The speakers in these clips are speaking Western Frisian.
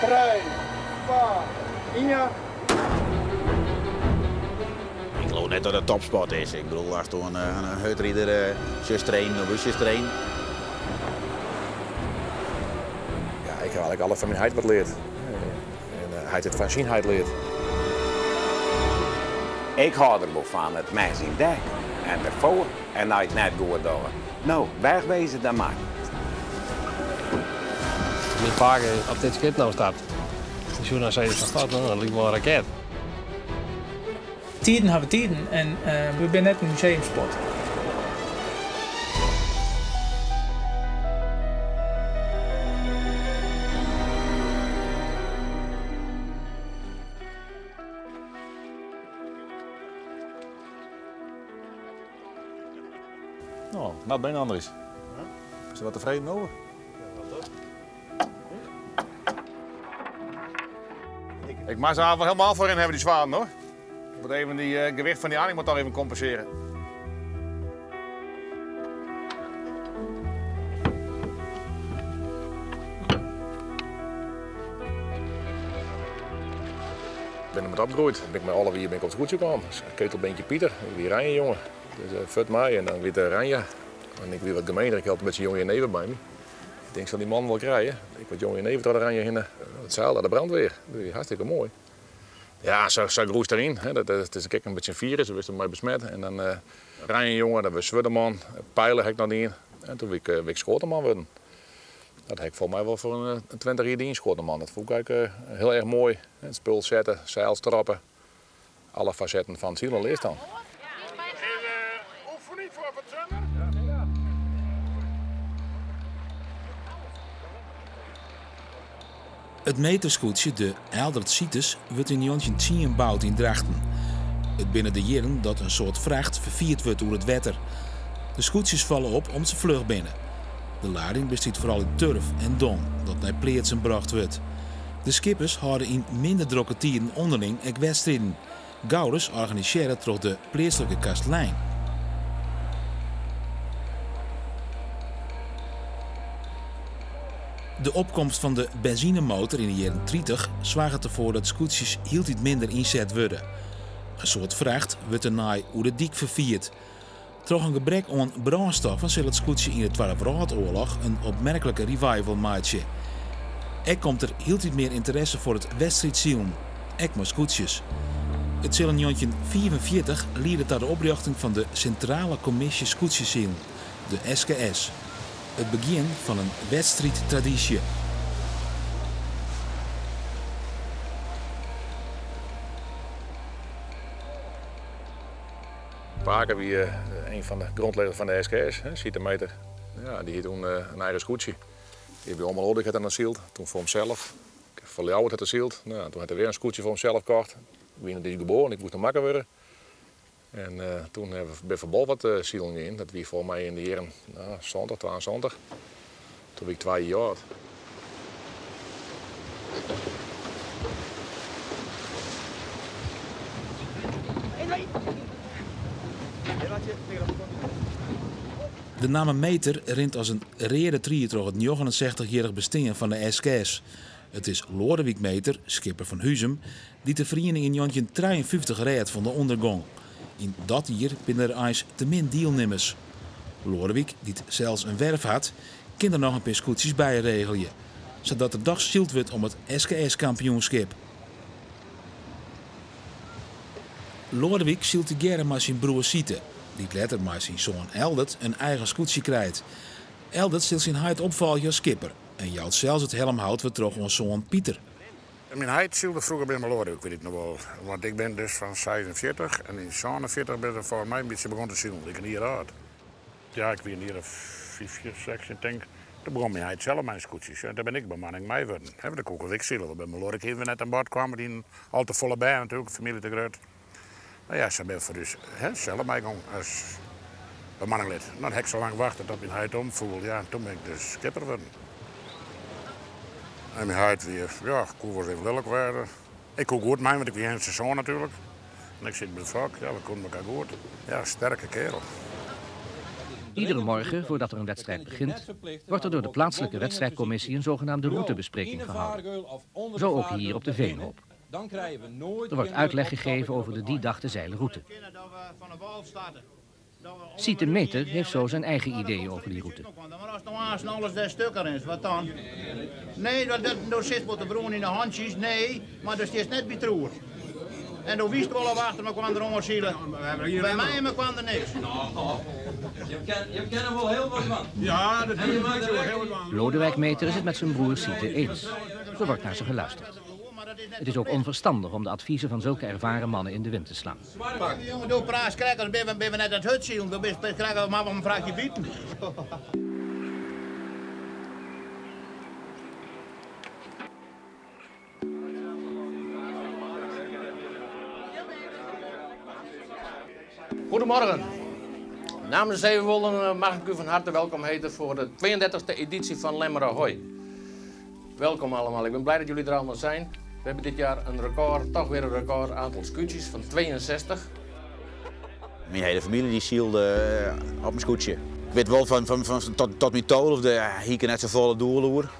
Trije, twa, ien. Ik geloof net dat it topsport is. Ik bedoel, ast in hurdrider sjochst trainen of ús trainen. Ja, ik ha eigentlik alles fan myn heit wat leard. En heit it fan syn heit leard. Ik hâld der wol fan, it mes yn dek en derfoar en nei it net goed dogge. No, wegwezen dan mar. Myn pake op dit skip no stapt, dy soe dan sizze fan god, no, dat liket wol in raket. Tiden hawwe tiden en we binne net in museumsport. No, nat bin Andries. Is der wat tefreden oer? Ik moat ze avond helemaal voorin hebben, die zwanen hoor. Ik moet even die gewicht van die animo toch even compenseren. Ik bin dermei opgroeid. Ben ik mei 11 jier bin ik op it skûtsje kaam. Ketelbeentje Pieter, ik wie Ranje jonge. Dus fut mei en dan wie it Ranja. En ik wie wat gemener, ik had in bytsje jonge jenever by my. Ik tink, sil dy man wol krije. Ik wat jonge jenever troch de Ranje hinne. It seil nei de brandweer. Dat wie hartstikke moai. Ja, sa groeist deryn. Hè. Dat is ek in bytsje in firus, dêr wurdst mei besmet. En dan Ranje jonge, dat wie Swurdeman, Peiler ha ik noch dien. En toen wie ik skoaterman wurden. Dat ha ik folgens my wol foar in 20 jier dien, skoaterman. Dat fûn ik eigentlik hiel erch moai. It spul sette, seil stroppe. Alle fasetten fan it silen learst dan. Oefening foar Fatsunder. It meterskûtsje de Eldert Sites wurdt yn 1910 boud yn Drachten. It binne de jierren dat in soad fracht ferfierd wurdt oer it wetter. De skûtsjes falle op om't se fluch binne. De lading bestiet foaral út turf en dong dat nei pleatsen brocht wurdt. De skippers hâlde yn minder drokke tiden ûnderling ek wedstriden, gauris organisearre troch de pleatslike kastlein. De opkomst fan de benzinemotor yn de jierren 30 soarget derfoar dat skûtsjes hieltyd minder ynset wurde. In soad fracht wurdt dêrnei oer de dyk ferfierd. Troch in gebrek oan brânstoffen sil it skûtsje yn de Twadde Wrâldoarloch in opmerklike revival meitsje. Ek komt der hieltyd mear ynteresse foar it wedstriidsilen, ek mei skûtsjes. It sil yn 1945 liede ta de oprjochting fan de Sintrale Kommisje Skûtsjesilen, de SKS. It begjin fan in wedstriidtradysje. Pake wie een fan de grondleggers fan de SKS, Siete Meter. Ja, dy hie toen in eigen skûtsje. Dy by Ommer Oldik hat er noch syld, toen foar himsels. Foar Ljouwert hat er syld. No, toen hat er wer in skûtsje foar himsels kocht. Ik wie net iens geboren, ik moast noch makke wurde. En toen hawwe we by Van Bolwert silen gien. Dat wie folgens my yn de jierren, no, 70, 72. Toen wie ik 2 jier âld. De namme Meter rint as in reade tried troch it 69-jierrich bestean fan de SKS. It is Loadewyk Meter, skipper fan Huzum, dy't de feriening yn 1953 rêdt fan de ûndergong. Yn dat jier binne der eins te min dielnimmers. Loadewyk, dy't sels in werf hat, kin der noch in pear skûtsjes by regelje, sadat der dochs syld wurdt om it SKS-kampioenskip. Loadewyk sylt tegearre mei syn broer Siete, dy't letter mei syn soan Eldert in eigen skûtsje krijt. Eldert sil syn heit opfolgje as skipper en jout sels it helmhout wer troch oan soan Pieter. Myn heit sylde froeger by Loadewyk, wit ik noch wol. Want ik bin dus fan 46 en yn 47 bin ik folgens my in bytsje begûn te silen. Ik in jier âld. Ja, ik wie in jier of 15, 16 tink. Toen begûn myn heit sels mei in skûtsje. En dêr bin ik bemanning mei wurden. Hè, want dan koe ik ek sile. Want by Loadewyk hiene we net oan board kwamen, die al te folle bern natuerlik, famylje te grut. No ja, sa bin foar ús, hè, sels meigongen as bemanninglid. Dan ha ik so lang wachte tot myn heit omfoel. Ja, en toen bin ik dus skipper wurden. En myn heit wie, ja, koe wolris even lilk wurde. Ik koe goed mei, want ik wie iennichste soan natuerlik. En ik sit by de fok, ja, we koenen elkoar goed. Ja, sterke kerel. Iedere morgen, voordat er een wedstrijd begint, wordt er door de plaatselijke wedstrijdcommissie een zogenaamde routebespreking gehouden. Zo ook hier op de Veenhoop. Dan krijgen we nooit Er wordt uitleg gegeven over de die dag te zeilen route. Siete Meter heeft zo zijn eigen ideeën over die route. Maar als nou aan alles daar stukker is, wat dan? Nee, dat, dat, dat zit wat de broen in de handjes, nee, maar dat is net betroerd. En toen wist wel al achter me kwam er onderzielen. Bij mij me kwam er niks. Je kent er wel heel wat van. Ja, dat is heel wat van. Lodewijk Meter is het met zijn broer Siete eens. Er wordt naar ze geluisterd. Het is ook onverstandig om de adviezen van zulke ervaren mannen in de wind te slaan. Jongen, doe praat, krijg, ben we net aan het hut zien, dan krijgen we maar een vraagje bieden. Goedemorgen. Namens Zevenwolden mag ik u van harte welkom heten voor de 32e editie van Lemmer Ahoy. Welkom allemaal, ik ben blij dat jullie er allemaal zijn. We hebben dit jaar een record, toch weer een record aantal scootjes van 62. Mijn hele familie die zielde op een scootje. Ik weet wel van tot mijn 12e, hier net zo volle doorloer.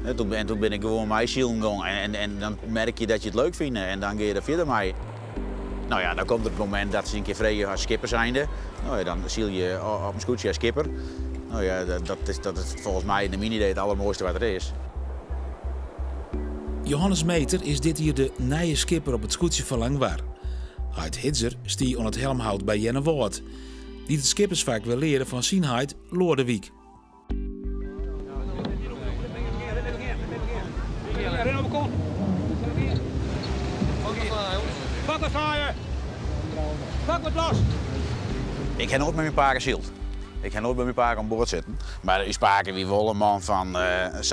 En toen ben ik gewoon mij zielen gegaan en dan merk je dat je het leuk vindt en dan ga je er verder mee. Nou ja, dan komt het moment dat ze een keer vrije als skipper zijnde. Nou ja, dan ziel je op een scootje als skipper. Nou ja, dat is volgens mij in de mini-day het allermooiste wat er is. Johannes Meter is dit hier de nieuwe skipper op het scootje van Langwar. Heid Hitzer stie aan het helmhout bij Jenne Woord, die het skippers vaak wil leren van zijn Loordewiek. Pak het zwaaien! Pak het los! Ik heb nooit met mijn pa gezield. Ik heb nooit met mijn pa aan boord zitten. Maar u spraken wie wel een man van. Er is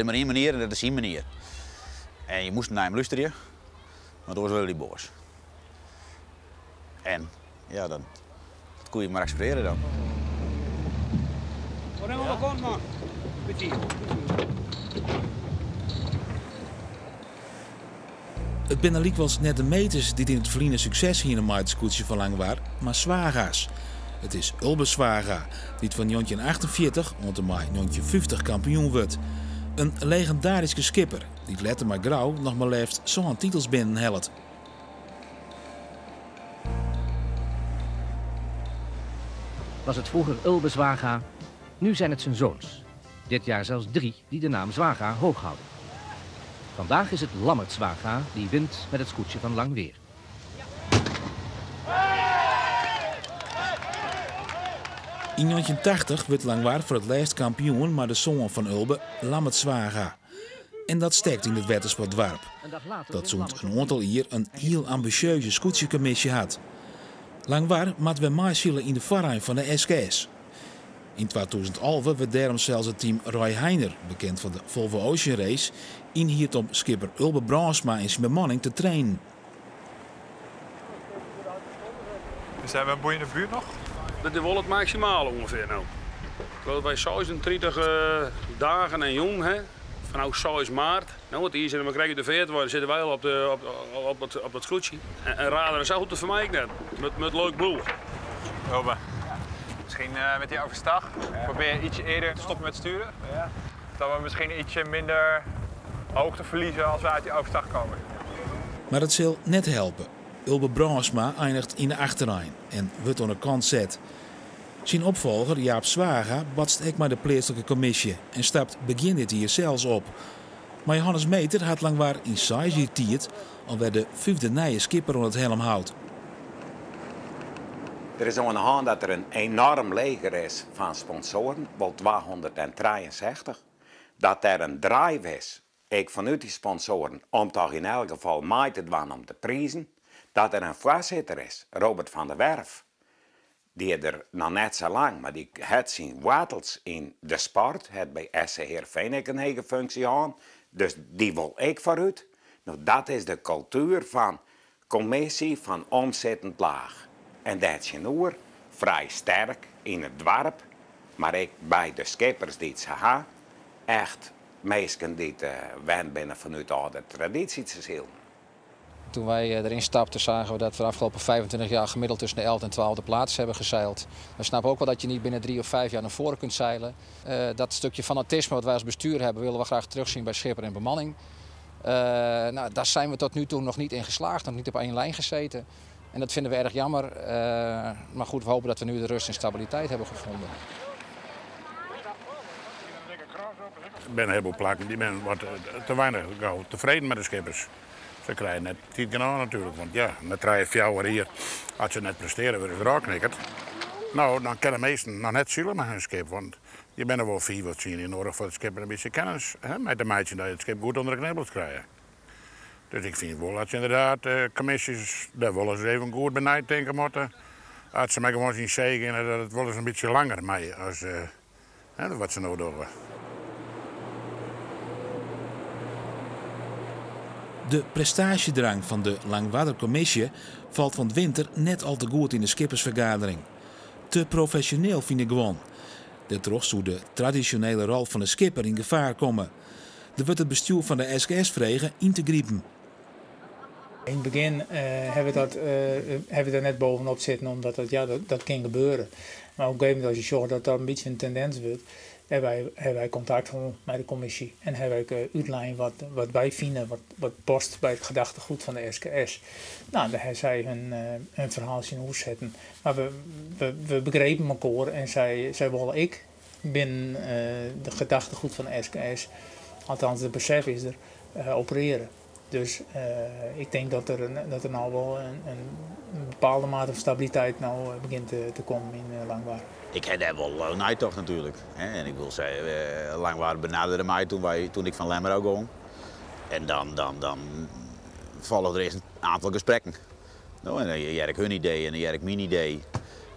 maar één manier en dat is zijn manier. En je moest naar hem luisteren, maar door willen die boos. En ja, dan, dat kon je maar accepteren dan. Het binnen was net de meters die in het verliezen succes hier in de Maartenskoetsje van Langwaar, maar Zwaga's. Het is Ulbe Zwaga, die het van 1948 tot mei 1950 kampioen wordt. Een legendarische skipper die het letter maar grauw nog maar leeft zo'n titels binnenhelpt. Was het vroeger Ulbe Zwaga, nu zijn het zijn zoons. Dit jaar zelfs 3 die de naam Zwaga hoog houden. Vandaag is het Lammert Zwaga die wint met het scootje van Langweer. In 1980 werd Langwaar voor het laatst kampioen, maar de zoon van Ulbe, Lammert Zwaga. En dat steekt in het wettersportdwarp. Dat zo'n een aantal hier een heel ambitieuze scootjecommissie had. Langwaar maakt we maaizielen in de voorrij van de SKS. In 2011 werd daarom zelfs het team Roy Heiner, bekend van de Volvo Ocean Race, inhierd om skipper Ulbe Brandsma in zijn bemanning te trainen. Zijn we een boei in de buurt nog? Dat is wel het maximale ongeveer nou. Ik wij 36 dagen en jong, hè. Vanaf 6 maart. Nou, want hier zitten we krijgen de 40, dan zitten wij al op, de, op het scootje. En raden zo goed te vermijden net. Met leuk bloed. Ulbe, misschien met die overstag. Ja. Probeer ietsje eerder te stoppen met sturen. Ja. Dat we misschien ietsje minder hoogte verliezen als we uit die overstag komen. Maar dat zal net helpen. Ulbe Brandsma eindigt in de achterlijn en wordt aan de kant zet. Zijn opvolger Jaap Zwaga batst ek maar de plaatselijke commissie en stapt begin dit hier zelfs op. Maar Johannes Meter had Langwaar in size tiert alweer de vijfde nieuwe skipper onder het helm houdt. Er is aan de hand dat er een enorm leger is van sponsoren, wel 263. Dat er een drive is, ik vanuit die sponsoren, om toch in elk geval mee te doen om te prijzen. Dat er een voorzitter is, Robert van der Werf. Die er nog net zo lang, maar die had zijn wortels in de sport. Het bij SC Heerenveen ook een hele functie aan. Dus die wil ik vooruit. Nou, dat is de cultuur van commissie van omzettend laag. En dat is oer vrij sterk in het dorp. Maar ik bij de schippers die het ze echt mensen die het wend binnen vanuit de traditie te zien. Toen wij erin stapten zagen we dat we de afgelopen 25 jaar gemiddeld tussen de 11e en 12e plaats hebben gezeild. We snappen ook wel dat je niet binnen 3 of 5 jaar naar voren kunt zeilen. Dat stukje fanatisme wat wij als bestuur hebben willen we graag terugzien bij schipper en bemanning. Nou, daar zijn we tot nu toe nog niet in geslaagd, nog niet op één lijn gezeten. En dat vinden we erg jammer. Maar goed, we hopen dat we nu de rust en stabiliteit hebben gevonden. Er zijn een heleboel plakken die zijn wat te weinig gauw tevreden met de schippers. Ze krijgen net 10 kanaal natuurlijk, want ja, met 3 of 4 hier, als ze net presteren, worden ze eraf knikkerd. Nou, dan kunnen de meesten nog net zielen met hun schip, want je bent er wel 4 of 10 in nodig voor het schip en een beetje kennis, hè, met de meidje dat je het schip goed onder de knibbels krijgt. Dus ik vind wel dat ze inderdaad commissies daar wel eens even goed bij nadenken moeten. Als ze mij gewoon zien zeggen dat het wel eens een beetje langer mee als hè, wat ze nou doen. De prestagedrang van de Langwarder-commissie valt van de winter net al te goed in de skippersvergadering. Te professioneel vind ik gewoon. Daardoor zou de traditionele rol van de skipper in gevaar komen. Er wordt het bestuur van de SKS vregen in te griepen. In het begin hebben we daar net bovenop zitten, omdat dat kan gebeuren. Maar op een gegeven moment als je zorgt dat dat een beetje een tendens wordt, hebben wij contact met de commissie en hebben wij uitlijn wat wij vinden, wat past bij het gedachtegoed van de SKS. Nou, daar hebben zij hun verhaal zien hoe zetten. Maar we begrepen elkaar en zij willen ik binnen de gedachtegoed van de SKS, althans het besef is er, opereren. Dus ik denk dat er nou wel een bepaalde mate van stabiliteit nou begint te komen in Langwar. Ik heb daar wel een uittocht natuurlijk. Hè? En ik wil zeggen, Langwar benaderde mij toen ik van Lemmer ook ging. En dan volgen er eerst een aantal gesprekken. Nou, en dan jij ik hun idee en dan jij ik mijn idee.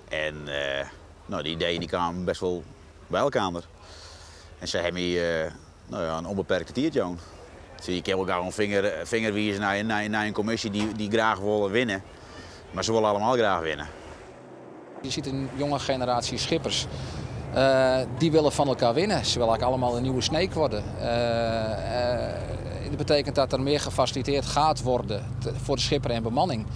En die ideeën die kwamen best wel bij elkaar. En ze hebben me een onbeperkte tiert, jong. Zie, ik heb ook al een vinger wijzen naar een commissie die graag willen winnen. Maar ze willen allemaal graag winnen. Je ziet een jonge generatie schippers. Die willen van elkaar winnen. Ze willen eigenlijk allemaal een nieuwe Sneek worden. Dat betekent dat er meer gefaciliteerd gaat worden voor de schipper en bemanning.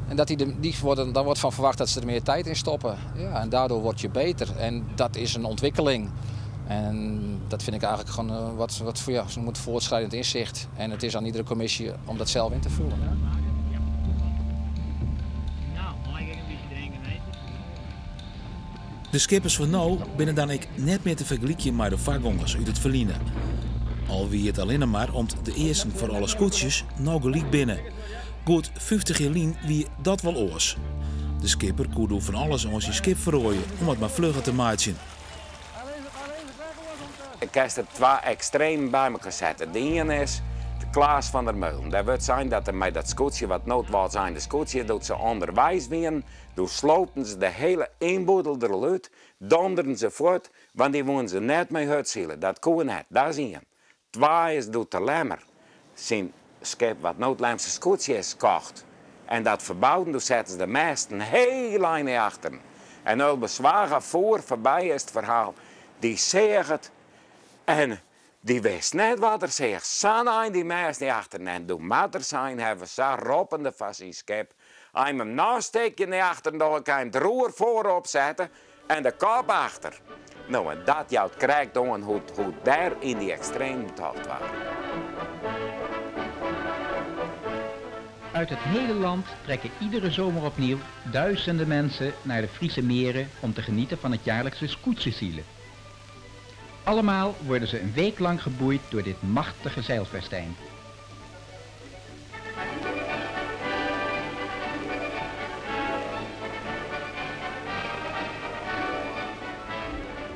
En dat die de, die worden, daar wordt van verwacht dat ze er meer tijd in stoppen. Ja, en daardoor word je beter. En dat is een ontwikkeling. En dat vind ik eigenlijk gewoon wat, wat voor, ja, ze noemen het voortschrijdend inzicht. En het is aan iedere commissie om dat zelf in te vullen. De skippers van nu binnen dan ik net meer te vergelijken met de vakgongers uit het verliezen. Al wie het alleen maar om de eerste voor alle scootjes nou gelijk binnen. Goed 50 jaar lien wie dat wel oors. De skipper kon doen van alles om zijn schip verrooien om het maar vlugger te maken. Ik heb er 2 extreem bij elkaar zetten. De ene is de Klaas van der Meulen. Dat wil zijn dat er met dat scootje wat noodwaal zijn, de scootje, dat ze onderwijs winnen. Toen sloten ze de hele inboedel eruit, donderden ze voort, want die wonen ze net mee uitzielen. Dat kon net, dat is één. 2 is doet de Lemmer zijn schip wat noodlijmse scootje is kocht. En dat verbouwden, toen zetten ze de meesten heel lang achter. En Ulbe Zwaga voor voorbij is het verhaal. Die zegt het en die wist net wat er zegt. Sanna in die meest niet achter. En toen matter zijn, hebben ze roppende van zijn schip. Hij hem nou steekje niet achter, dan kan hij het roer voorop zetten en de kop achter. Nou, en dat jou krijgt dan hoe daar in die extreem tocht waren. Uit het hele land trekken iedere zomer opnieuw duizenden mensen naar de Friese meren om te genieten van het jaarlijkse scootjesielen. Allemaal worden ze een week lang geboeid door dit machtige zeilfestijn.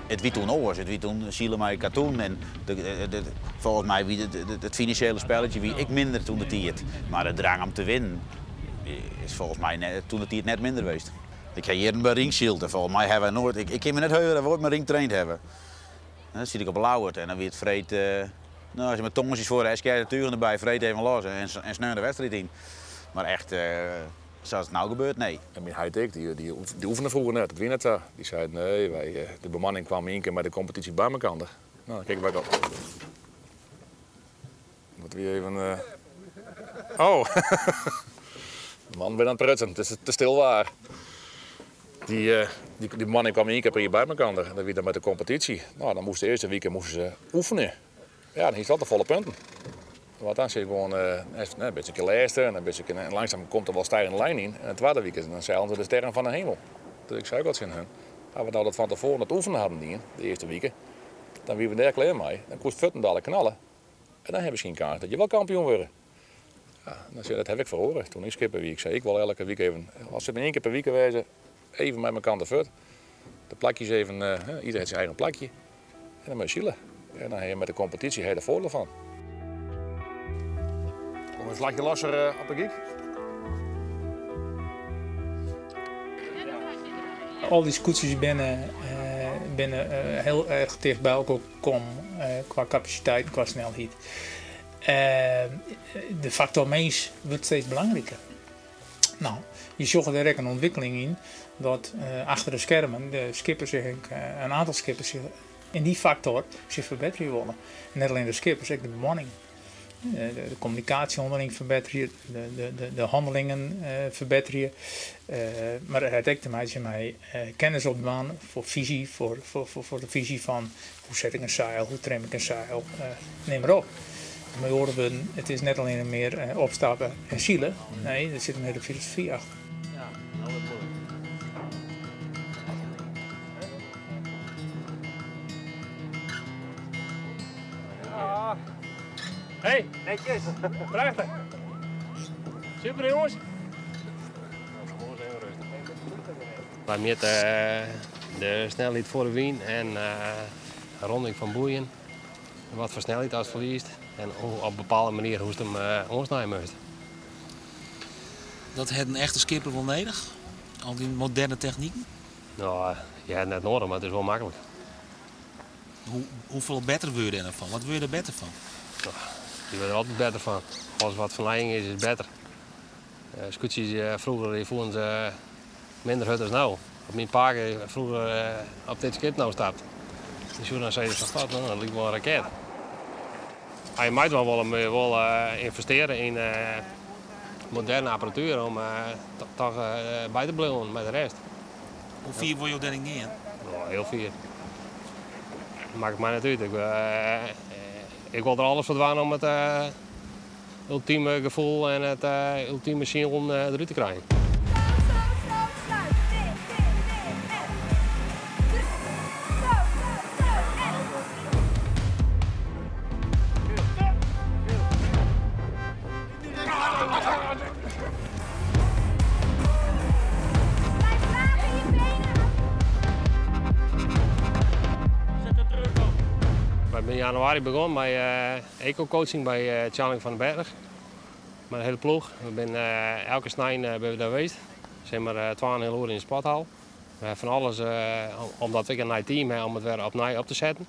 Het wie toen oors, het wie toen zielen maar katoen en volgens mij wie het financiële spelletje wie ik minder toen de tiert. Maar de drang om te winnen is volgens mij net, toen de tiert net minder geweest. Ik ga hier een ringshield en volgens mij hebben we nooit, ik kan me net heuren dat we ooit mijn ring traind hebben. En dan zit ik op Lauwert en dan weer het vreet, nou, als je met tongetjes voor de SK de turen erbij, vreet even los en sneu de wedstrijd in. Maar echt, zoals het nou gebeurt, nee. En mijn heid ik, die oefende vroeger net, het wint daar. Die zei, nee, de bemanning kwam één keer bij de competitie bij elkaar. Nou, dan kijk ik op. Wat weer even. Oh. De man bin oan it prutsen, it is te stil waar. Dy, eh, dy, dy man kwam ien kear per jier by mekaar en dat wie dan met de kompetysje. Nou, dan moest de earste wike moasten se oefenje. Ja, dan hiest al te folle punten. Want dan sit je gewoan uh, in bytsje lêste en in bytsje, en langzaam komt der wol stijgende lijn yn. En de twadde wike dan zeilen ze de sterren fan de hemel. Dus ik sei ook al tsjin hun, as we nou dat fan tefoaren dat oefenen hadden dien, de earste wike, dan wiene we dêr klear mei. Dan koest fuortendalik knalle. En dan ha je miskien kâns dat je wol kampioen wurde. Ja, dan sei, dat ha ik feroare. Toen ik skipper wie, ik sei, ik wol elke wike even, as it mar ien kear per wike wêze, even mei mekaar de fuort. De plakjes even, uh, ieder hat syn eigen plakje. En dan moat je sile. En dan ha je met de kompetysje ha je der foardiel fan. Kom een slachje losser uh, op de gyk. Al dy skûtsjes binne, binne hiel erch ticht by elkoar kommen kwa kapasiteit en kwa snelheid. De faktor mins wurdt steeds belangriker. No, je sjogge dêr ek in ûntwikkeling yn dat achter de skermen de skippers sich ek, in oantal skippers sich yn dy faktor sich ferbetterje wolle. En net allinne de skippers, ek de bemanning. De kommunikaasje ûnderling ferbetterje, de hannelingen ferbetterje. Mar it hat ek te meitsjen mei kennis opdwaan foar fisy, foar de fisy fan hoe set ik in seil, hoe trim ik in seil, nim mar op. Mei oare wurden, it is net allinne mear opstappe en sile, nee, der sit in hiele filosofy achter. Ja, nou wat moai. Hey, netjes. Prachtig. Super jongens. Wy mjitte de snelheid foar de wyn en de ronding fan boeien. Wat foar snelheid ast ferliest en hoe op bepaalde manier hoe'tst him oansnije moatst. Dat hat in echte skipper wol nedich? Al dy moderne techniken? No, je ha it net nedich, mar it is wol maklik. Hoe, hoefolle better wurde je derfan? Wat wurde je der better fan? Je wurde der altyd better fan. Alles wat fernijing is, is better. Skûtsjes froeger dy foeren se minder hurd as no. As myn pake froeger op dit skip no stapt, dan soe dan sizze fan god, no, dat liket wol in raket. As je meidwaan wolle, moatte je wol ynvestearje yn moderne apparatuer om toch by te bliuwen mei de rest. Hoe fier wolle jo dêryn gean? No, hiel fier. Makket my net út. Ik, ik wol der alles foar dwaan om it ultime gefoel en it ultime silen derút te krijen. Wy binne yn januari begûn mei eco-coaching by Tjalling van den Berg. Mei de hiele ploech. We binne elke snein binne we dêr west. Sis mar twa-en-in heal oere yn de sporthal. We hawwe fan alles, omdat we ek in nij team hawwe, om it wer opnij op te setten.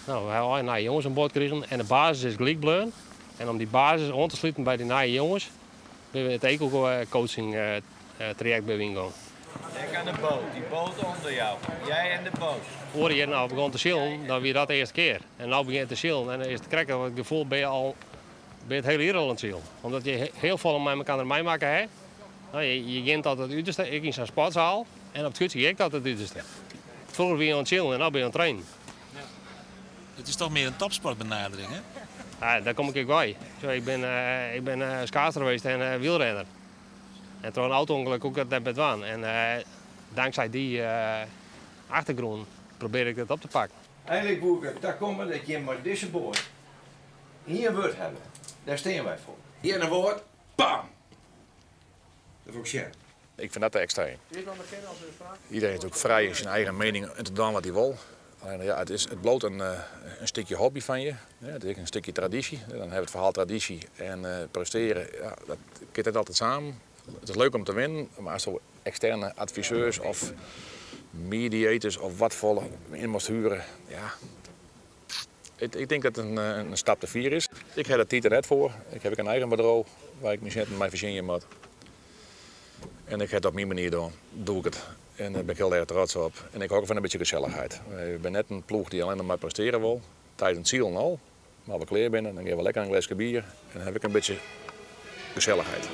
No, we hawwe allegear nije jonges oan board krigen en de basis is gelyk bleaun. En om dy basis oan te sluten by dy nije jonges, binne we it eco-coaching trajekt by yngongen. Denk aan de boot, die boot onder jou. Jij en de boot. Oare jierren al begûn te silen, dan wie dat de earste kear. En no begjint te silen en dan is it krekt it gefoel bin je al bin it hiele jier al oan it silen. Omdat je hiel folle mei elkoar meimakke ha. No, je, je gean tot it uterste, ek yn sa'n sportsaal. En op it skûtsje gean ik tot it uterste. Froeger wie je oan it silen en no bin je oan it trainen. Het is toch meer een topsportbenadering, hè? Ja, dêr kom ik ek wei. Zo, ik bin, uh, ik bin uh, skaatser west en uh, wielrenner. En troch in auto-ûngelok koe ik dat net mear dwaan. En tanksij dy achtergrûn probearje ik dat op te pakken. Eigenlik woe ik der ta komme dat jim mei dizze boat ien wurd hawwe. Dêr stean wy foar. Hjir in woord, bam! Dat wol ik sjen. Ik fyn dat te ekstreem. Iedereen is natuerlik frij yn syn eigen miening en te dwaan wat hy wol. Allinne ja, it is it bliuwt in, in stikje hobby fan je. It is ek in stikje tradysje. Dan hawwe we it ferhaal tradysje en prestearje. Ja, dat giet net altyd samen. It is leuk om te winnen, mar ast eksterne adviseurs of mediators of wat folle yn moatst huere, ja, ik, ik tink dat it in stap te fier is. Ik ha de tiid der net foar. Ik ha ek in eigen bedriuw wêr't ik myn sinten mei fertsjinje moat. En ik ha it op myn manier dien, doch ik it. En dêr bin ik hiel erch trots op. En ik hâld fan in bytsje gesellichheid. Wy binne net in ploech dy't allinne mar prestearje wol. Tidens it silen al. Mar as we klear binne, dan gean we lekker in gleske bier. En dan ha ik in bytsje Gesellichheid.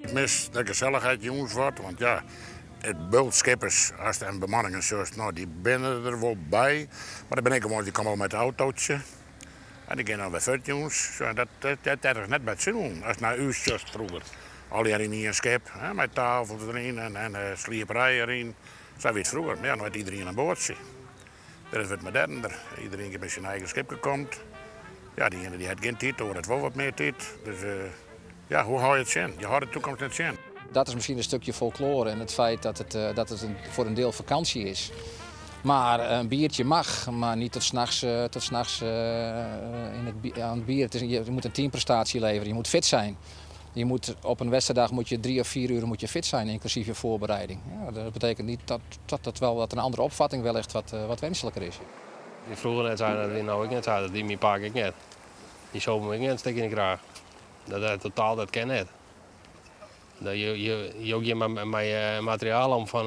Ik mis de gesellichheid jûns wat, want ja, it bult skippers, ast en bemanningen sjochst, no dy binne der wol by, mar der binne ek gewoan dy komme al mei it autootsje en dy gean dan wer fuort jûns. Sjoch, en dat, dat, dat is net by it silen, ast nei ús sjochst froeger. Allegear yn ien skip, hè, mei tafels deryn en, en slieperij deryn. Sa wie it froeger. Mar ja, no hat iderien in boatsje. Der wurdt moderner. Iderien giet mei syn eigen skipke komt. Ja, dy iene dy hat gjin tiid, de oare hat wol wat mear tiid. Dus ja, hoe hâld je it tsjin? Je hâlde de toekomst net tsjin. Dat is misschien een stukje folklore en het feit dat het, dat het een, voor een deel vakantie is. Maar een biertje mag, maar niet tot s'nachts tot 's nachts, in het, aan het bier. Het is, je moet een teamprestatie leveren, je moet fit zijn. Je moet, op een wedstrijddag moet je 3 of 4 uur moet je fit zijn, inclusief je voorbereiding. Ja, dat betekent niet dat, dat, dat, wel, dat een andere opvatting wellicht wat wenselijker is. Die vroeger net zijn, dat die nou ik net zijn, dat die mijn pak ik net. Die zo me ik net een stuk in de kraag. Dat, dat totaal, dat ken net. Dat je, je, je ook je met, met materiaal om van,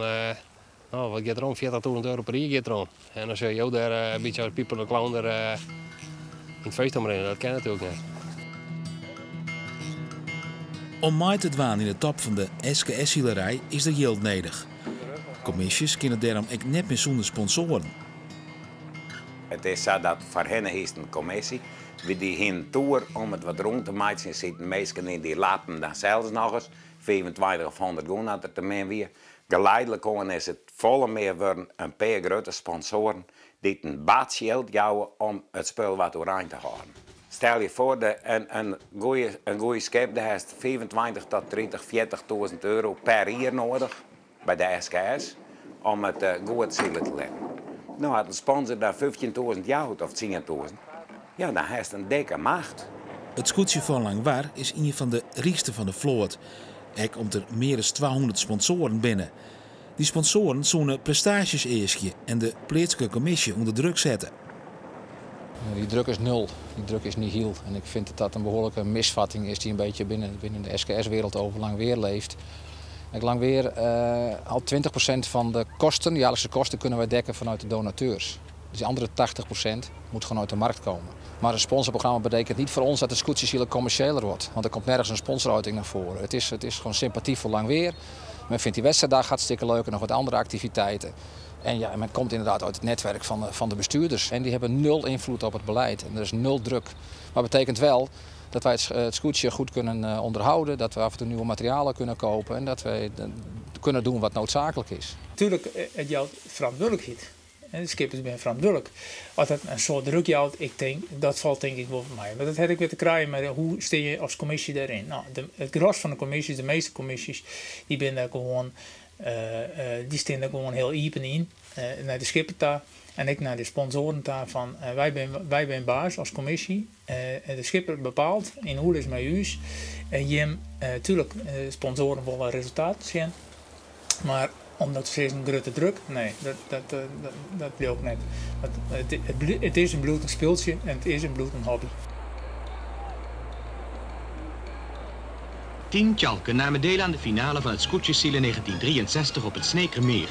nou, wat gaat er om? 40.000 euro per jaar gaat er om. En dan zul je ook daar een beetje als Pieper de Clown er, in het feest omrennen. Dat ken natuurlijk niet. Om mei te dwaan yn de top fan de SKS-silerij is der jild nedich. Kommisjes kinne dêrom ek net mear sûnder sponsoaren. It is sa dat foarhinne is in kommisje. Wy dy hiene toer om it wat rûn te meitsjen. Sieten minsken yn dy lappen dan sels noch ris 25 of 100 gûne dat der te min wie. Geleidelijk oan is it folle mear wurden in pear grutte sponsoaren dy't in bats jild jouwe om it spul wat oerein te hâlden. Stel je foar, de, in goede skip, dêr hast 25 tot 30, 40.000 euro per jier nedich by de SKS om it goed sile te litten. No, as in sponsor dêr 15.000 jout of 10.000, ja, dan hast in dikke macht. It skûtsje fan Langwar is ien fan de rykste fan de float. Ek om't der mear as 200 sponsoaren binne. Dy sponsoaren soene prestaasjes easkje en de pleatslike kommisje ûnder druk sette. Die druk is nul, die druk is nihil. En ik vind dat dat een behoorlijke misvatting is die een beetje binnen de SKS-wereld over Langweer leeft. Kijk, Langweer, al 20% van de kosten, de jaarlijkse kosten, kunnen wij dekken vanuit de donateurs. Dus die andere 80% moet gewoon uit de markt komen. Maar een sponsorprogramma betekent niet voor ons dat de skûtsjesilen commerciëler wordt. Want er komt nergens een sponsoruiting naar voren. Het is gewoon sympathie voor Langweer. Men vindt die wedstrijddag hartstikke leuk en nog wat andere activiteiten. En ja, men komt inderdaad uit het netwerk van de bestuurders. En die hebben nul invloed op het beleid. En er is nul druk. Maar dat betekent wel dat wij het skûtsje goed kunnen onderhouden. Dat we af en toe nieuwe materialen kunnen kopen. En dat wij kunnen doen wat noodzakelijk is. Tuerlik, it jout ferantwurdlikheid. En de skippers binne ferantwurdlik. As dat in soart druk jout, ik tink, dat falt tink ik wol foar my. Mar dat hat ek wer te krijen mei hoe steane je as kommisje dêryn. No, it gros fan de kommisjes, de measte kommisjes, dy binne dêr gewoan, dy steane der gewoan hiel iepen yn. Nei de skipper ta en ek nei de sponsoaren ta fan wy binne baas as kommisje. De skipper bepaalt yn oerlis mei ús. En jim, tuerlik, sponsoaren wolle resultaten sjen. Mar om dat te sizzen, grutte druk, nee, dat bliuw ik net. It is en bliuwt in spultsje en it is en bliuwt in hobby. 10 tjalken namen deel aan de finale van het Skûtsjesilen 1963 op het Snekermeer.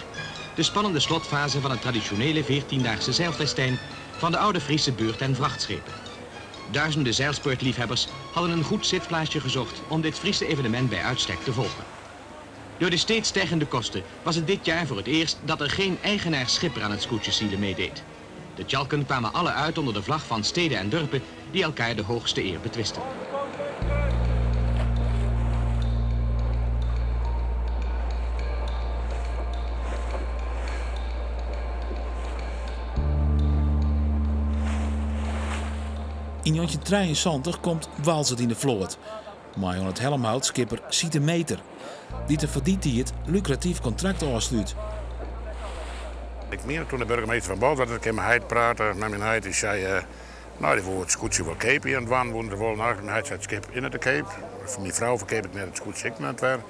De spannende slotfase van het traditionele 14-daagse zeilfestijn van de oude Friese beurt- en vrachtschepen. Duizenden zeilsportliefhebbers hadden een goed zitplaatsje gezocht om dit Friese evenement bij uitstek te volgen. Door de steeds stijgende kosten was het dit jaar voor het eerst dat er geen eigenaar-schipper aan het skûtsjesilen meedeed. De tjalken kwamen alle uit onder de vlag van steden en dorpen die elkaar de hoogste eer betwisten. Yn 1973 komt Boalsert yn de float. Mei oan it helmhout skipper Siete Meter, dy't in foar dy tiid lukratyf kontrakt ôfslút. Ik mien doe't de boargemaster fan Boalsert, ik mei myn heit prate mei myn heit, dy sei, no, dy woe it skûtsje wol keapje en dwaan, woene se wol. No, myn heit sei it skip yn te keap. Foar myn frou ferkeap ik net it skûtsje ek net wer.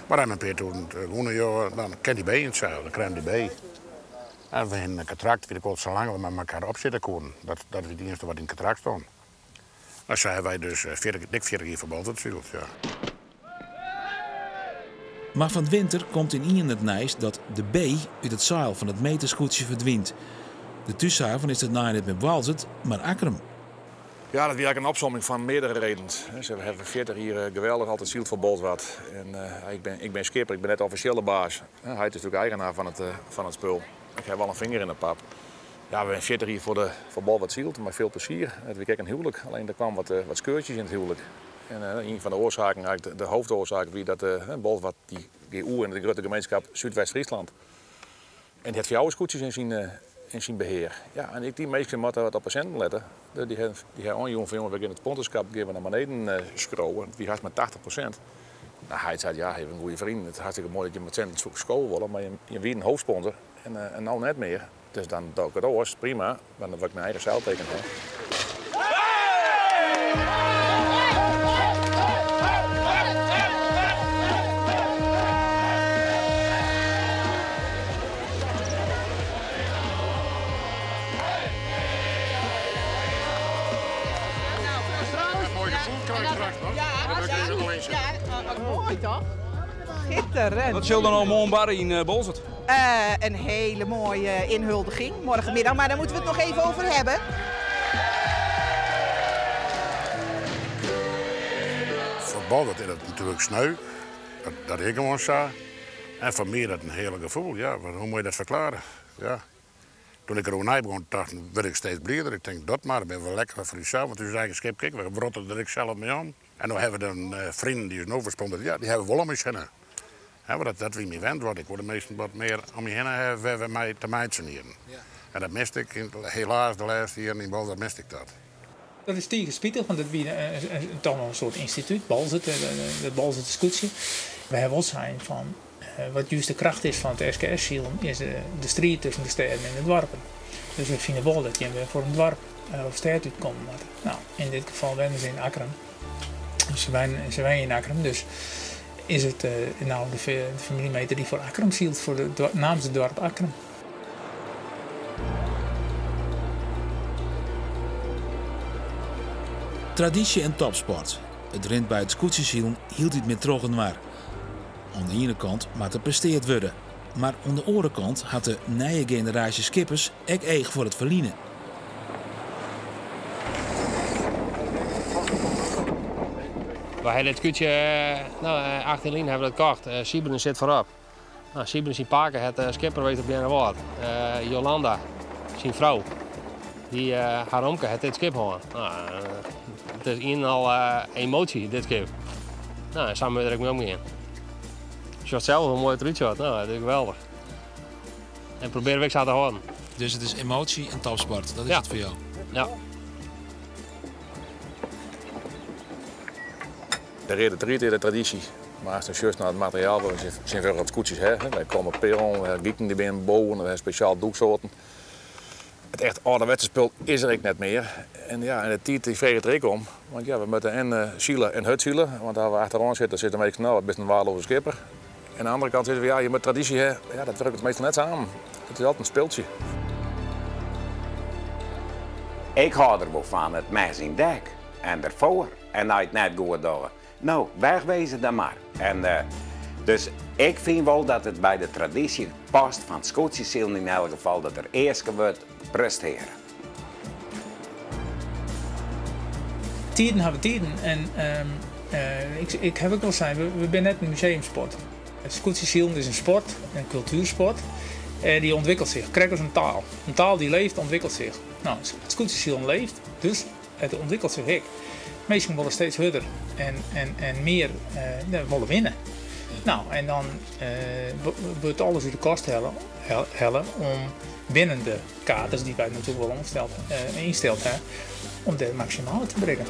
Mar dan in pear tûzen gûne, joh, dan kin dy by yn it seil, dan krije dy by. En we hiene in kontrakt, wie ik wol sa lang we mei elkoar opsitte koenen. Dat, dat wie it iennichste wat yn it kontrakt stond. Nou, sa hawwe wy dus 40, dik 40 jier foar Bolsward syld, ja. Mar fan 't winter komt ynienen it nijs dat de B út it seil fan it meterskûtsje ferdwynt. De thúshaven is dêrnei net mear Boalsert, mar Akkrum. Ja, dat wie eigenlijk in opsomming fan meardere redens. Se hawwe 40 jier geweldich altyd syld foar Bolsward. En ik bin, ik bin skipper, ik bin net offisjeel de baas. Hy is natuerlik eigenaar fan it spul. Ik ha wol in finger yn de pap. Ja, we binne 40 jier foar, de, foar Bolsward syld, mei folle plezier. It wie ek in houlik, allinne der kamen wat, wat skeurtsjes yn it houlik. En ien fan de oarsaken, eigenlijk de hoofdoorzaak, wie dat de Bolsward dy gie oer yn de grutte gemeenskap Súdwest-Fryslân. En dy hat fjouwer skûtsjes yn syn behear. Ja, en ek dy minsken moatte wat op de sinten lette. Dy ha oanjûn fan jonge, we gean it sponsorskap gean we nei beneden skrowe. It wie hast mar 80%. Nou, hy sei, ja, hy heeft in goede vriend. It is hartstikke moai dat je met sinten skowe wolle, mar je wie in hoofdsponsor en no net mear. Dus dan doch ik it oars, prima. Dan wol ik myn eigen seilteken ha. Moai gefoel krijg ik straks nog. Moai toch? Schitterend. Wat sil der no moarn barre yn Boalsert? Een hele mooie inhuldiging morgenmiddag, maar daar moeten we het nog even over hebben. Foar Bolsward is dat natuerlik sneu. Dat is gewoan sa. En foar my is dat in hearlik gefoel. Ja, want hoe moat je dat ferklearje? Ja. Doe't ik der oernij begûn te tochten, wurd ik steeds blider. Ik tink, dat mar, bin we lekker foar ússels, want ús eigen skip, kyk, we wrotte der ek sels mei om. En no hawwe we dan freonen dy't ús no fersponsorje, ja, dy hawwe wol om ús hinne. Hè, want dat wie myn wens, want ik wol de measten wat mear om my hinne hawwe wêr't we mei te meitsjen hienen. En dat miste ik helaas de lêste jierren yn Bolsward miste ik dat. Dat is tige spitich, want it wie toch noch in soart ynstitút, Boalsert, dat Boalserter skûtsje. We hawwe wol sein fan wat júst de kracht is fan it SKS-silen is de striid tusken de stêden en de doarpen. Dus we fine wol dat jim wer foar in doarp of stêd útkomme moatte. No, yn dit gefal wennen se yn Akkrum. Se wenje yn Akkrum, dus is it no de famylje Meeter dy't foar Akkrum sylt, foar de namens it doarp Akkrum. Tradysje en topsport. It rint by it skûtsjesilen hieltyd mear trochinoar. Oan de iene kant moat der presteard wurde, mar oan de oare kant hat de nije generaasje skippers ek each foar it ferline. Wy ha dit skûtsje, no, 18 lyn hawwe we dat kocht. Sybren sit foarop. No, Sybren syn pake hat skipper west op Earnewâld. Jolanda, syn frou, dy har omke hat dit skip hân. No, it is ien en al emoasje, dit skip. No, en sa moat der ek mei omgean. Sjochst sels hoe moai it derút sjocht. No, it is geweldich. En probearje we ek sa te hâlden. Dus it is emoasje en topsport, dat is Ja. it foar jo? Ja. De reade tried is de tradysje. Mar ast dan sjochst nei it materiaal wat we tsjintwurdich op skûtsjes ha, wy komme pearlen, we ha giken dy binne boven, we ha spesjaal dûksoarten. It echt âlderwetse spul is der ek net mear. En ja, en de tiid dy freget der ek om. Want ja, we moatte en sile en hurd sile. Want as we achteroan sitte, sizze de minsken, no, bist in waardeloze skipper. En oan de andere kant sizze we, ja, je moatte tradysje ha. Ja, dat wurket meastal net samen. It is altyd in spultsje. Ik hâld der wol fan, it mes yn dek en derfoar. En as je it net goed dogge, no, wegwezen dan mar. En dus ik fyn wol dat it by de tradysje past fan it skûtsjesilen yn elk gefal dat der easke wurdt presteare. Tiden hawwe tiden en ik haw ek wol sein, we binne net in museumsport. It skûtsjesilen is in sport, in kultuersport, dy ûntwikkelt sich, krekt as in taal. In taal dy't leeft, ûntwikkelt sich. No, it skûtsjesilen leeft, dus it ûntwikkelt sich ek. Minsken wolle steeds hurder en mear wolle winne. No, en dan wurdt alles út de kast helle om binnen de kaders dy't wy natuerlik wol ynsteld ha, om dêr maksimale te berikken.